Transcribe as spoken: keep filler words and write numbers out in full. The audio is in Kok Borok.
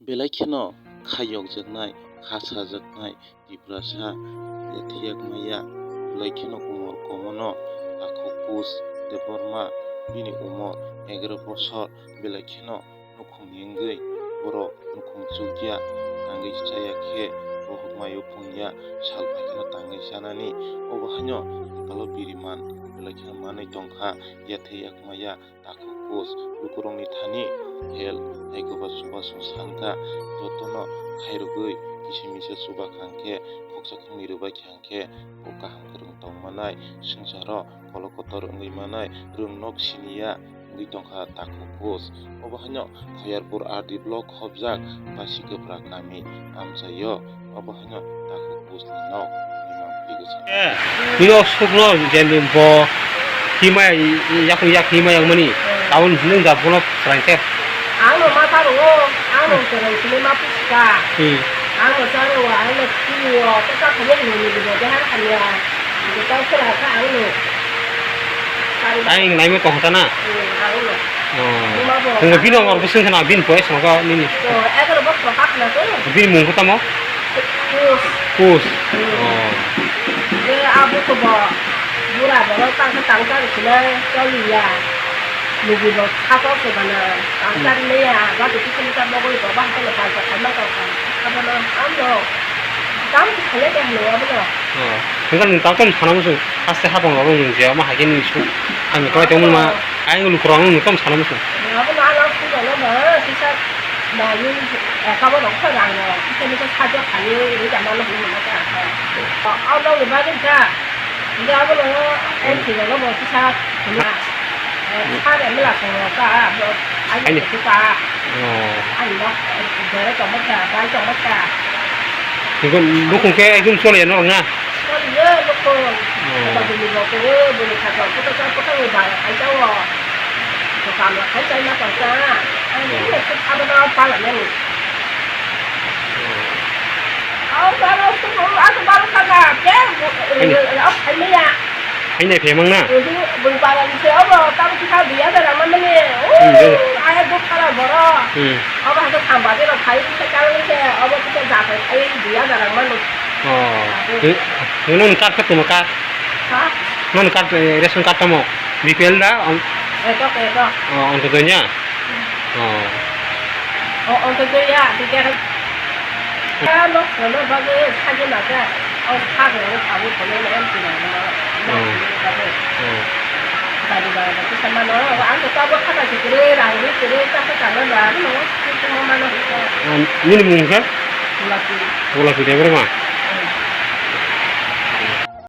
Belai kheno kha yokjaknai, kha sajaknai Tiprasa yathai yak maya, belai kheno Umor Komono, Takhuk Kus Debbarma, bini umor egaro bosor, belai kheno nukhung wngwi borok nukhung chukya tangwi chaya khe bohok mayo phungya sal bai kheno tangwi chanani. Obo haino kwpalo biriman belai kheno manwi tongkha yathai yak maya. Takhuk Kus lukurokni thani hel hai kwbasu basu sankha, jotono khairogwi kisa misa chuba khangkhe khoksa khongni rwbai khangkhe bo kaham kwrwng tong manai, swngcharo kolok kotor wngwi manai, rwng nok siniya wngwi tongkha Takhuk Kus. Obo haino Khoyarpur R D block khobjak Basikapra kami amchaio. Obo haino Takhuk Kusni nok bini mangpili gosong. Eh, bini o sukno je bo himai yakung yak himai yang mani. Taun hinung ja bono srang khe. Ang no ma ta ro, ang no Hmm. kerang sini ma puska. Hmm. Ang no sa ro, ang no ki wo, ta ta khamo ni ni ni de har hamya. Ni ta sra ka ang no. Ang naimo tong ta na. Hmm, ang no. Oh. Ni ma bo. Ang bini ngor bising khana bin boys maga nini. Oh, egar bok to hak na to. Bini mung ko tamo? Kus. Kus. Hmm. Oh. Eh, abu to bo. Bura bo tang tang tang sini to liya. Lugu bo khato se bana. Tang tang liya. Ba to kisa kisa bo ko ba to le ba to ma to. Abono ang no. Tam khale de hlo abono. Oh. Hingkhe nwng tam tam sana muchung. Haste hapang rok nwng je ma hai khe nwng su. Ang khlai tongma ma. Ang lukurok nwng tam sana muchung. Abono ala su no ma kisa ma ni kabo rok sa rang no. Kisa ni sa jo khani ri jama lo hlo ma ta. Abono ba de ja. Abono en ti no mo kisa. Sare mela ko ka abo ai Ani. Ko ka Oh. Ai mo dere to mo ka bai to mo ka. Niko nukung ke ekdom chole ya norok na. Chole ya nukung. Oh. Ba bini bo ko bini ka ko ko ko ko ba ai ta wo. Ko kam la kai chai na ko ka. Ai ni ko ka ba ba pa la ni. Au ba ro ko a ko ba ro ka ga ke. Ani. Au ai me ya. Haino phaimang na? Bwrwi para ni se obo, tamo kisa dui hajar rang manmani. Hmm, dui hajar. Aya duk kara boro. Hmm. Obo hato samba de rok khai kisa kang se, obo kisa ja khai khai dui hajar rang mano. Oh. Nung, nung card khe tamo card? Ha? Nung card, eh, ration card tamo? B P L da? Etok, etok. Oh, Antyodoi ya? Oh. O, o, to, to, ya, to, to. Ya, no, no, no, bagwi, saji maka. O, sago, o, sago, kono, no, em, sina, no, no, Oh. no, no, no. Oh. Saji maka, to, sama, no, o, ang, to, tabo, kata, to, kere, rang, ri, kere, ta, ta, ta, no, no, no, to, to, mama, no, no. Um, nini mung khe? Ulasi. Ulasi Debbarma?